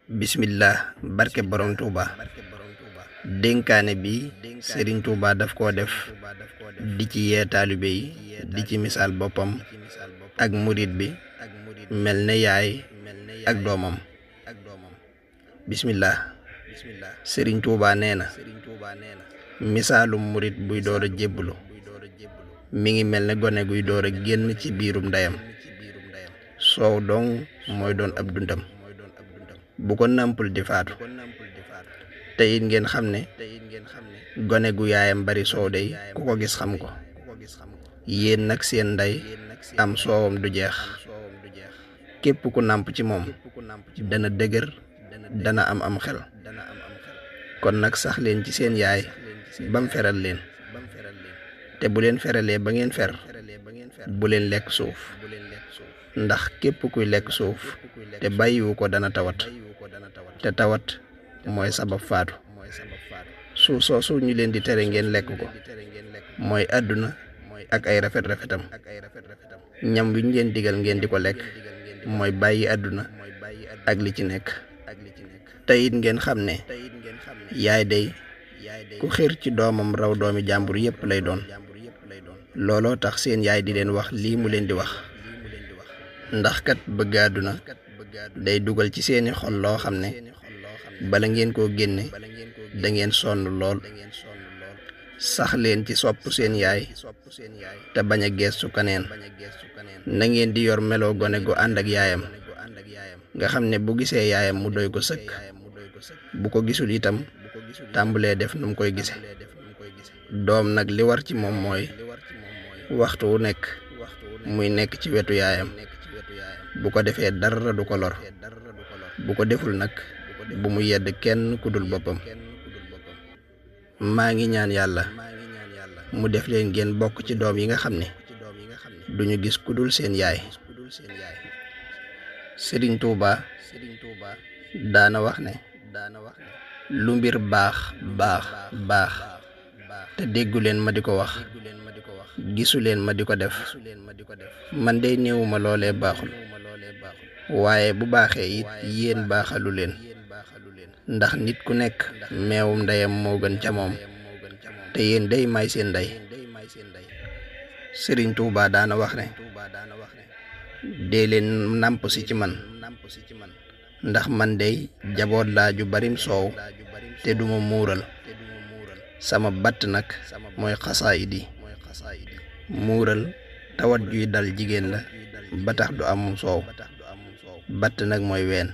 bismillah barke borom Touba dénkaane bi Serigne Touba daf ko def di ci yee taalibe yi di ci misaal boppam ak murit bi mel ne yaay ak doomam. bismillah Serigne Touba nee na misaalum murit buy door a jébbalu mi ngi mel ne gone guy door a génn ci biirum ndeyam soow dong mooy doon ab dundam bu ko nàmpul di faatu te it ngeen xam ne gone gu yaayam bari soow day ku ko gis xam ko yéen nag seen ndey am soowam du jeex képp ku nàmp ci moom dana dëgër dana am xel kon nag sax leen ci seen yaay bam feral leen te bu leen feralee ba ngeen fer bu leen lekk suuf ndax képp kuy lekk suuf te bàyyiwu ko dana tawat te tawat mooy sabab faatu suuf soosu ñu leen di tere ngeen lekk ko mooy àdduna ak ay rafetam ñam wi ñu leen digal ngeen di ko lekk mooy bàyyi àdduna ak li ci nekk te it ngeen xam ne yaay day ku xir ci doomam raw doomi jàmbur yépp lay doon looloo tax seen yaay di leen wax lii mu leen di wax ndax kat bëgg àdduna day dugal ci seeni xol loo xam ne bala ngeen koo génne da ngeen sonn lool sax leen ci sopp seen yaay te bañ a geestu kaneen na ngeen di yor meloo gone gu ànd ak yaayam nga xam ne bu gisee yaayam mu doy ko sëkk bu ko gisul itam tàmbulee def nu mu koy gise doom nag li war ci moom mooy waxtu wu nekk muy nekk ci wetu yaayam bu ko defee dara du ko lor bu ko deful nag bu mu yedd kenn ku dul boppam. maa ngi ñaan yàlla mu def leen ngeen bokk ci doom yi nga xam ne duñu gis ku dul seen yaay. Serigne Touba daana wax ne lu mbir baax te déggu leen ma di ko wax gisu leen ma di ko def man day néewuma loolee baaxul waaye bu baaxee it yéen baaxalu leen ndax nit ku nekk meewum ndeyam moo gën ca moom te yéen day may seen ndey. Serigne Touba daana wax ne dee leen nàmp si ci man ndax man day jaboot laa ju barim soow te duma muural sama batt nag mooy xasaayid yi muural tawat juy dal jigéen la ba tax du am soow batt nag mooy ween.